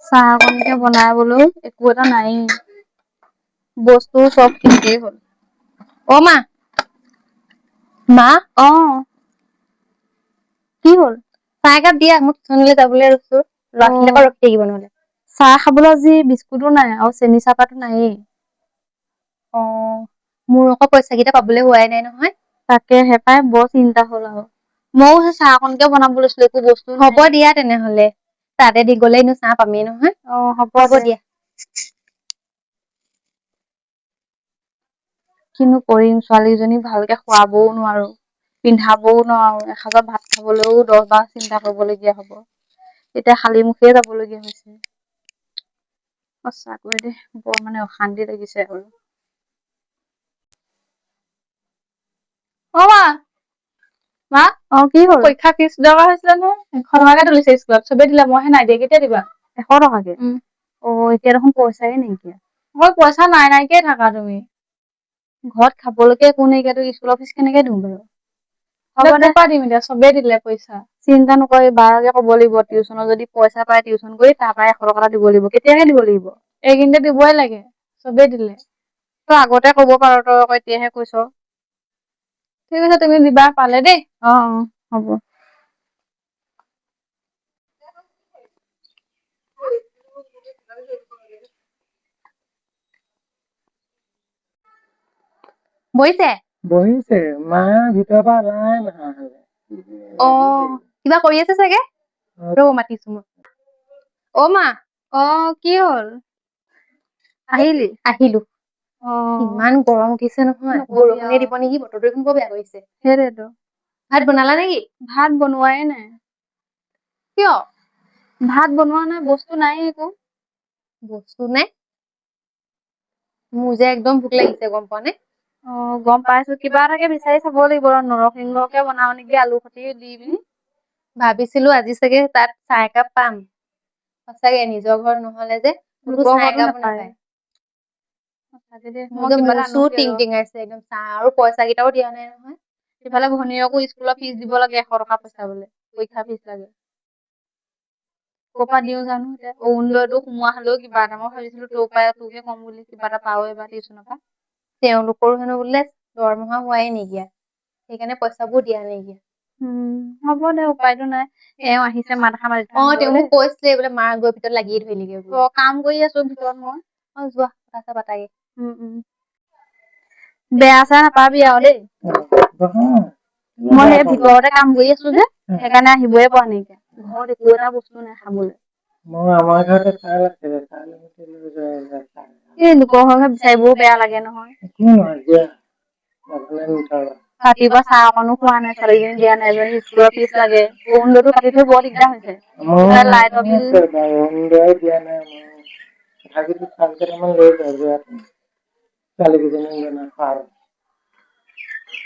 চাহ অকণকে বনাবলৈও একো এটা নায়েই, বস্তু চব শেষেই হ'ল। অ মা, মা। অ, কি হ'ল? চাহ একাপ দিয়া, মোক টিউচনলৈ যাবলৈ লৈছো। ল'ৰা অ। ছোৱালী ৰখি থাকিব নহ'লে। চাহ খাবলৈ আজি বিস্কুটো নাই আৰু চেনি চাহপাতো নায়েই। অ, মোৰ আকৌ পইচা কেইটা পাবলৈ হোৱাই নাই নহয়। তাকে হেপাই বৰ চিন্তা হ'ল আৰু ময়ো সেই চাহ অকণকে বনাব লৈছিলো, একো বস্তু নাই। হ'ব দিয়া তেনেহ'লে, তাতে দি গ'লে এনেও চাহ পামেই নহয়। অ, হ'ব। হ'ব। দে। দিয়া। কিনো কৰিম, ছোৱালীজনীক ভালকে খুৱাবও নোৱাৰো, পিন্ধাবও নোৱাৰো, এসাঁজৰ ভাত খাবলৈও 10 বাৰ চিন্তা কৰিবলগীয়া হ'ব। এতিয়া খালী মুখেই যাবলগীয়া হৈছে। সঁচাকৈ দেই, বৰ মানে অশান্তি লাগিছে আৰু। অ মা, মা। অ, কি হ'ল? পৰীক্ষা ফিজ দৰকাৰ হৈছিলে নহয়। 100 টকাকে তুলিছে স্কুলত, চবেই দিলে, মইহে নাই দিয়া। কেতিয়া দিবা? 100 টকাকে? উম। অ, এতিয়া দেখোন পইচাই নাইকিয়া। মই পইচা নাই নাইকিয়াই থাকা তুমি। ঘৰত খাবলৈকে একো নাইকিয়া, তোক স্কুলৰ ফিজ কেনেকে দিওঁ বাৰু? হ'ব ক'ৰ দে। পৰা দিম এতিয়া? চবেই দিলে পইচা। চিন্তা নকৰিবি, বাৰকে ক'ব লাগিব। টিউচনত যদি পইচা পায় টিউচন কৰি, তাৰ পৰা 100 টকা এটা দিব লাগিব। কেতিয়াকে দিব লাগিব? এইখিনিতে দিবই লাগে, চবেই দিলে। তই আগতে ক'ব পাৰ, তই আকৌ এতিয়াহে কৈছ। ঠিক আছে, তুমি দিবা পালে দেই। অ অ, হ'ব। বহিছে? বহিছে মা, ভিতৰৰ পৰা ওলাই নহা। অ, কিবা কৰি আছে চাগে। ৰ'ব, মাতিছো মই। অ মা। অ, কি হ'ল? আহিলি? আহিলো। অ। ইমান গৰম উঠিছে নহয়। নকবি বৰষুণে আৰু। দিব নেকি, বতৰটো দেখোন বৰ বেয়া কৰিছে। সেইটোৱেতো। ভাত বনালা নেকি? ভাত বনোৱাই নাই। কিয়? ভাত বনোৱা নাই, বস্তু নাই একো। বস্তু নাই? মোৰ যে একদম ভোক লাগিছে, গম পোৱা নে? অ, গম পাইছো। কিবা এটাকে বিচাৰি চাব লাগিব। ৰ, নৰসিংহকে বনাও নেকি আলু সৈতে দি পিনি। ভাবিছিলো আজি চাগে তাত চাহ একাপ পাম। সঁচাকে নিজৰ ঘৰত নহ'লে যে ক'তো লোকৰ চাহ ঘৰতো একাপো নাপায়। নাপায়। সঁচাকে দেই। মোৰ মই যে কিবা মূৰ এটা চুৰ আনোগে টিং ৰ। টিঙাইছে একদম। চাহ আৰু পইচা কেইটাও দিয়া নাই নহয়। ইফালে ভনীয়েকো স্কুলৰ ফিজ দিব লাগে, 100 টকা পইচা বোলে, পৰীক্ষা ফিজ লাগে। ক'ৰ পৰা দিওঁ জানো এতিয়া? অৰুণোদয়টো সোমোৱা হলেও কিবা এটা, মই ভাবিছিলো তোৰ পৰাই, তোকে কম বুলি, কিবা এটা পাওঁ এইবাৰ টিউচনৰ পৰা। তেওঁলোকৰো হেনো বোলে দৰমহা হোৱাই নাইকিয়া, সেইকাৰণে পইচাবোৰ দিয়া নাইকিয়া। হ'ব দে, উপায়তো নাই। এওঁ আহিছে, মাত এষাৰ মাতি থৈ অ, আহোঁ তেওঁ দে। মোক কৈছিলে বোলে, মা গৈ ভিতৰত লাগিয়ে ধৰিলেগে বোলে। অ, কাম কৰি আছো ভিতৰত মই। অ, যোৱা, কথা চথা পাতাগে। উম, বেয়া চেয়া নাপাবি আৰু দেই। মই সেই ভিতৰতে কাম কৰি আছো যে, সেইকাৰণে আহিবয়ে পৰা নাইকিয়া। ঘৰত একো এটা বস্তু নাই খাবলৈ। মই আমাৰ ঘৰতে চাউল আছিলে, চাউল মুঠি লৈ যোৱা। এই লোকৰ ঘৰ বিচাৰিবও বেয়া লাগে নহয়। একো নহয় দিয়া, নহ'লে নথবা। ৰাতিপুৱা চাহ অকণো খোৱা নাই, ছোৱালীজনী দিয়া নাই, এজনী স্কুলৰ ফিজ লাগে, অৰুণোদয়টো কাটি থৈ বৰ দিগদাৰ হৈছে। মই লাইটৰ বিল। অৰুণোদয় দিয়া নাই মই। তথাপিতো চাউল কেইটামান লৈ যোৱা, যোৱা তুমি। ছোৱালীকেইজনীক বনাই খোৱাবা,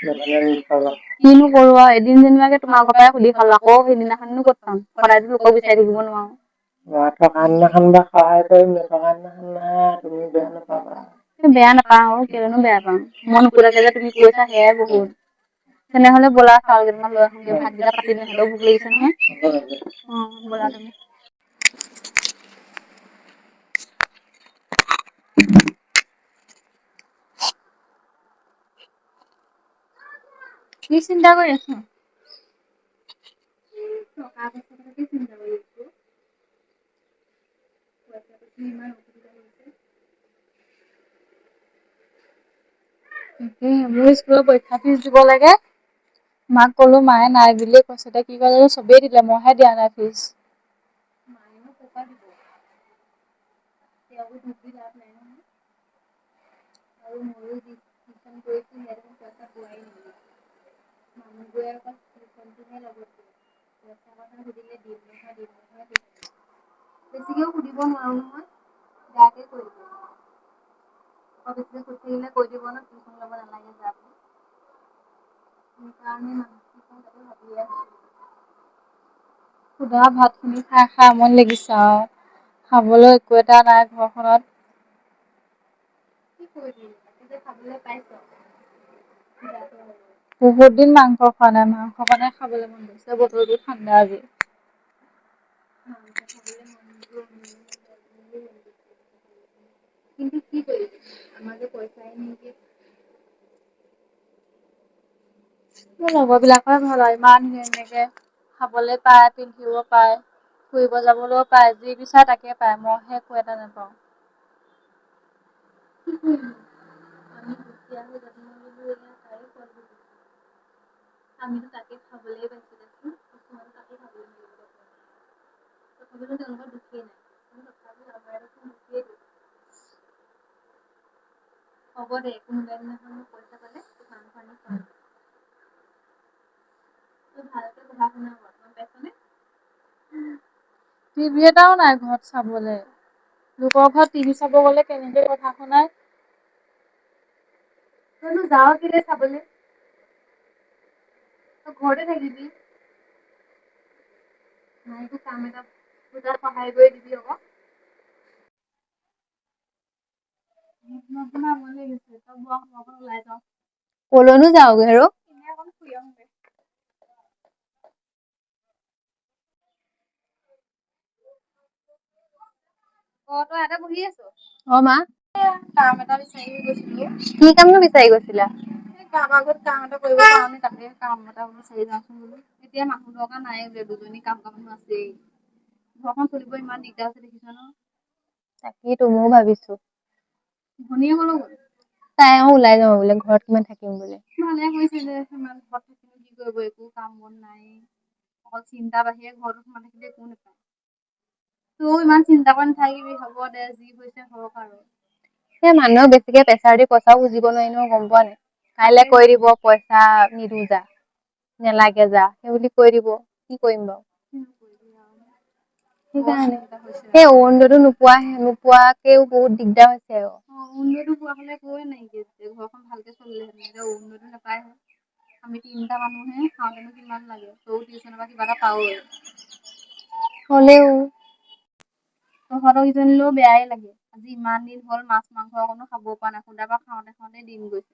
নহ'লে নথবা। কিনো কৰো আৰু, এদিন যেনিবাকে তোমাৰ ঘৰৰ পৰাই সুধি খালো, আকৌ সেইদিনাখননো ক'ত পাম? সদায়তো লোকক বিচাৰি থাকিব নোৱাৰো। বা থকা দিনাখন বা সহায় কৰিম, নথকা দিনাখন নাই, তুমি বেয়া নাপাবা। বেয়া নাপাওঁ, কেলেনো বেয়া পাম? মই নুসুধাকে যে তুমি কৈছা, সেয়াই বহুত। তেনেহলে ব'লা, চাউল কেইটামান লৈ আহোঁগে, ভাতকেইটা পাতি দিওঁ, সিহঁতৰো ভোক লাগিছে নহয়। হ'ব। অ, ব'লা তুমি। কি চিন্তা কৰি আছ? টকা পইচা কথাকে চিন্তা কৰি আছো। পইচা পাতি ইমান অসুবিধা হৈছে। তাকে, মোৰ স্কুলৰ পৰীক্ষা ফিজ দিব লাগে। মাক ক'লো, মায়ে নাই বুলিয়ে কৈছে। এতিয়া কি কৰে জানো? চবেই দিলে, মইহে দিয়া নাই ফিজ। মায়েনো ক'ৰ পৰা দিব? তেওঁকো দোষ দি লাভ নাই নহয়। আৰু ময়ো যি টিউচন কৰিছো, সেয়া দেখোন পইচা পোৱাই নাই। মানুহবোৰে আকৌ টিউচনটোহে লগত দিয়ে, পইচা কথা সুধিলে দিম নহয়, দিম নহয় কৈ থাকে। বেছিকেও সুধিব নোৱাৰো নহয়, বেয়াকে কৈ দিব। আকৌ বেছিকে সুধি থাকিলে কৈ দিব ন, টিউচন ল'ব নালাগে যা বুলি। সেইকাৰণে মানুহ কি কওঁ, তাকে ভাবিয়ে আছো। সুদা ভাতখিনি খাই খাই আমনি লাগিছে আৰু, খাবলৈ একো এটা নাই ঘৰখনত। কি কৰিবি, তাকে যে খাবলৈ পাইছ কিবাকে হ'লেও। বহুত দিন মাংস খোৱা নাই, মাংস অকণে খাবলৈ মন গৈছে। বতৰটো ঠাণ্ডা আজি। মাংস খাবলৈ মন গ'ল। কিন্তু কি কৰিবি, আমাৰ যে পইচাই নাইকিয়া। মোৰ লগৰ বিলাকৰে ভাল আৰু ইমান ধুনীয়াকে খাবলে পায়, পিন্ধিব পায়, ফুৰিব যাবলৈও পায়, যি বিচাৰে তাকে পায়, মইহে একো এটা নাপাওঁ। কি কৰিম আমি দুখীয়া হৈ জন্ম ললো, এয়া তাৰে ফল ভুগিছো। আমিতো তাকে খাবলেই পাইছো দেচোন, কিছুমানে তাকে খাবলৈ মেলিবলৈ পোৱা নাই। তথাপিতো তেওঁলোকৰ দুখেই নাই, কিন্তু তথাপিও আমাৰ দেখোন দুখেই দুখ। হ'ব দে, কোনোবা দিনাখন মই পইচা পালে তোক মাংস আনি খুৱাম। তই ভালকে পঢ়া শুনা কৰ, গম পাইছনে? টিভি এটাও নাই ঘৰত চাবলে। লোকৰ ঘৰত টিভি চাব গ'লে কেনেকে কথা শুনাই। তইনো যাৱ কেলে চাবলে? তই ঘৰতে থাকিবি। মায়েকো কাম এটা দুটাত সহায় কৰি দিবি আকৌ। আপোনাৰ আমনি লাগিছে, তই বহ, মই অকণ ওলাই যাওঁ। কলৈনো যাওঁগৈ আৰু? এনেই অকণ ফুৰি আহোঁগৈ। অ, তই ইয়াতে বহি আছ? অ মা, কাম এটা বিচাৰি গৈছিলো। কি কামনো বিচাৰি গৈছিলা? এই কাৰোবাৰ ঘৰত কাম এটা কৰিব পাৰো নি, তাকে কাম এটা বিচাৰি যাওঁচোন বোলো। এতিয়া মানুহ দৰকাৰ নাই বোলে, দুজনী কাম কৰা মানুহ আছেই। ঘৰখন চলিব ইমান দিগদাৰ হৈছে, দেখিছ ন? তাকেইতো ময়ো ভাবিছো। ভনীয়ে ক'লৈ গ'ল? তাই আকৌ ওলাই যাওঁ বোলে, ঘৰত কিমান থাকিম বোলে। ভালে কৰিছে দে, ইমান ঘৰত থাকিনো কি কৰিব, একো কাম বন নাই। অকল চিন্তা বাহিৰে ঘৰটোত সোমাই থাকিলে একো নাপায়। তইও ইমান চিন্তা কৰি নাথাকিবি, হ'ব দে, যি হৈছে হওক আৰু। সেই মানুহক বেছিকে প্ৰেছাৰ দি পইচাও খুজিব নোৱাৰি নহয়, গম পোৱা নাই? কাইলে কৈ দিব পইচা নিদো যা, নেলাগে যা, সেই বুলি কৈ দিব। কি কৰিম বাৰু? কিনো কৰিবি আৰু, বৰ সেইকাৰণে চিন্তা হৈছে সেই আৰু। অৰুণোদয়টো নোপোৱাকেও বহুত দিগদাৰ হৈছে আৰু। অ, অৰুণোদয়টো পোৱা হ'লে একোৱে নাইকিয়া, যেতিয়া ঘৰখন ভালকে চলিলেহেঁতেন। এতিয়া অৰুণোদয়টো নাপায়হে। আমি তিনিটা মানুহে খাওঁতেনো কিমান লাগে, তয়ো টিউচনৰ পৰা কিবা এটা পাৱই। হ'লেও তহঁতৰ কেইজনীলৈও বেয়াই লাগে, আজি ইমান দিন হ'ল মাছ মাংস অকণো খাব পৰা নাই, সুদা ভাত খাওঁতে খাওঁতে দিন গৈছে।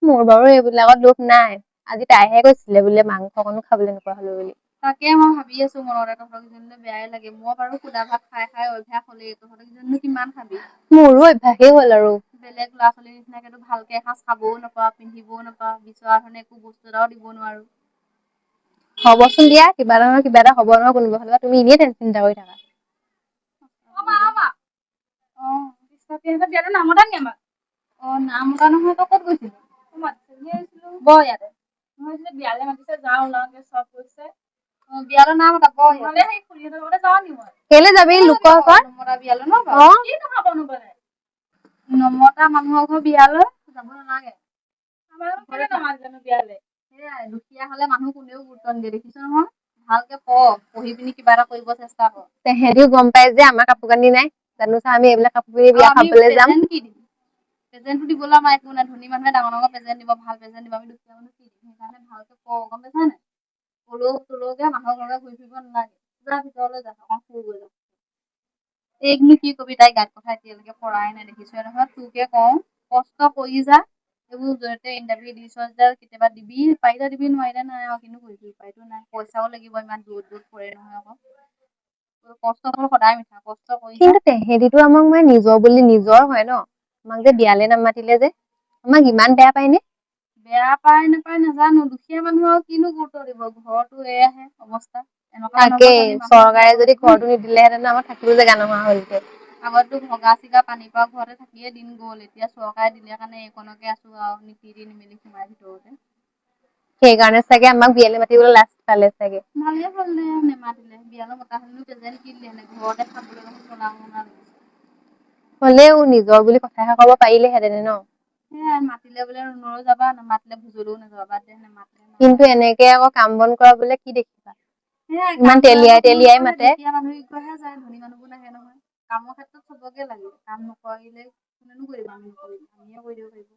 মোৰ বাৰু এইবিলাকত লোভ নাই। আজি তাইহে কৈছিলে বোলে মাংস অকণো খাবলৈ নোপোৱা হলো বুলি। তাকে মই ভাবি আছো মনতে, তহঁতৰ কেইজনীলৈ বেয়াই লাগে। মই বাৰু সুদা ভাত খাই খাই অভ্যাস হ'লেই, তহঁতৰ কেইজনীনো কিমান খাবি? মোৰো অভ্যাসেই হ'ল আৰু। বেলেগ ল'ৰা ছোৱালীৰ নিচিনাকেতো ভালকে এসাঁজ খাবও নাপাওঁ, পিন্ধিবও নাপাওঁ, বিচৰা ধৰণে একো বস্তু এটাও দিব নোৱাৰো। হ'বচোন দিয়া, কিবা এটা নহয় কিবা এটা হ'ব নহয় কোনোবা ফালৰ পৰা, তুমি এনেই চিন্তা কৰি থাকা। অ, নাম মতা নহয়, তই ক'ত গৈছিলি? বহ ইয়াতে। অ, বিয়ালৈ নাম মতা, বহ ইয়াতে। কেলে যাবি লোকৰ ঘৰত? নমতা বিয়ালৈ ন বাৰু? অ। নমতা মানুহৰ ঘৰ বিয়ালৈ যাব নালাগে। সেয়াই, দুখীয়া হলে মানুহ কোনেও গুৰুত্ব নিদিয়ে, দেখিছ নহয়? ভালকে পঢ়, পঢ়ি পিনি কিবা এটা কৰিব চেষ্টা কৰ। তেহেঁতিও গম পাই যে আমাৰ কাপোৰ কানি নাই জানো চা, আমি এইবিলাক কাপোৰ পিন্ধি আৰু বিয়া আমি খাবলৈ যাম। প্ৰেজেণ্ট কি দিম? প্ৰেজেণ্টটো দিবলৈ আমাৰ একো নাই। ধনী মানুহে ডাঙৰ ডাঙৰ প্ৰেজেণ্ট দিব, ভাল প্ৰেজেণ্ট দিব, আমি দুখীয়া মানুহ কি দিম? সেইকাৰণে ভালকে পঢ়, গম পাইছা নাই? কলেও তোলৈকে মানুহৰ ঘৰলৈ ঘূৰি ফুৰিব নালাগে। যা, ভিতৰলৈ যা, অকণ শুগৈ যা। এইকনো কি কবি, তাই গাত কথা এতিয়ালৈকে পৰাই নাই, দেখিছই নহয়? তোকে কওঁ, কষ্ট কৰি যা। এইবোৰ য'তে ইণ্টাৰভিউ দিছ যেতিয়া কেতিয়াবা দিবি, পাৰিলে দিবি, নোৱাৰিলে নাই আৰু কিনো কৰিবি, উপায়তো নাই। পইচাও লাগিব, ইমান দূৰত দূৰত পৰে নহয় আকৌ। কষ্ট ফল সদায় মিঠা, কষ্ট কৰি যা। কিন্তু তেহেঁতিতো আমাক মানে নিজৰ বুলি নিজৰ হয় ন, আমাক যে বিয়ালে নামাতিলে যে, আমাক ইমান বেয়া পায় নে? বেয়া পায় নাপায় নাজানো, দুখীয়া মানুহক কিনো গুৰুত্ব দিব, ঘৰতো এয়াহে অৱস্থা। এনেকুৱা মানুহৰ তাকেই ঘৰত আমি মানুহৰ চৰকাৰে বিয়া যদি খাব ঘৰটো নিদিলেহেঁতেন, আমাৰ থাকিব জেগা নোহোৱা হ'লহেঁতেন। আগতো ভগা চিগা পানী পোৱা ঘৰতে থাকিয়ে দিন গ'ল, এতিয়া চৰকাৰে দিলে কাৰণে এইকণকে আছো আৰু নীতি দি নিমেলি সোমাই ভিতৰতে। সেইকাৰণে চাগে আমাক বিয়ালে মাতিবলৈ লাজ পালে চাগে। ভালেই হ'ল দে নেমাতিলে, বিয়ালৈ মতা হ'লেনো প্ৰেজেণ্ট কি দিলেহেঁতেন, ঘৰতে খাবলৈ দেখোন কলা মনা লাগিছে। হ'লেও নিজৰ বুলি কথা এষাৰ ক'ব পাৰিলেহেঁতেনে ন? সেয়াই, মাতিলে বোলে ৰুণলৈ যাবা, নামাতিলে ভোজলৈও নাযাবা, বাদ দে নেমাতিলে নাই। কিন্তু এনেকে আকৌ কাম বন কৰা বোলে কি দেখিবা, সেয়াই, ইমান কাম কৰা তেলিয়াই কোনো তেলিয়াই নকৰে, মাতে। দুখীয়া মানুহ কেইঘৰহে যায়, ধনী মানুহবোৰ নাহে নহয়। কামৰ ক্ষেত্ৰত চবকে লাগে, কাম নকৰিলে কোনেনো কৰিব, আমি নকৰিলে আমিয়ে কৰি দিব পাৰিব।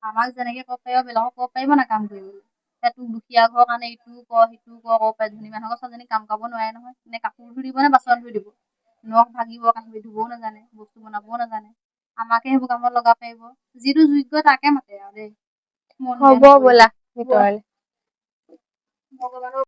আমাক যেনেকে ক'ব পাৰিব, বেলেগক ক'ব পাৰিব নাই কাম কৰিবলৈ? এতিয়া তোক দুখীয়া ঘৰৰ কাৰণে ইটোও কৰ সিটোও কৰ ক'ব পাৰে, ধনী মানুহৰ ছোৱালীজনী কাম কৰাব নোৱাৰে নহয়। নে কাপোৰ ধুই দিব নে বাচন ধুই দিব, নখ ভাগিব, কাঁহী ধুবও নাজানে, বস্তু বনাবও নাজানে। আমাকে সেইবোৰ কামত লগাব পাৰিব। যিটো যোগ্য তাকে মাতে আৰু দেই, মন বেয়া হ'ব নকৰিবি। ব'লা ভিতৰলে। ভগৱানৰ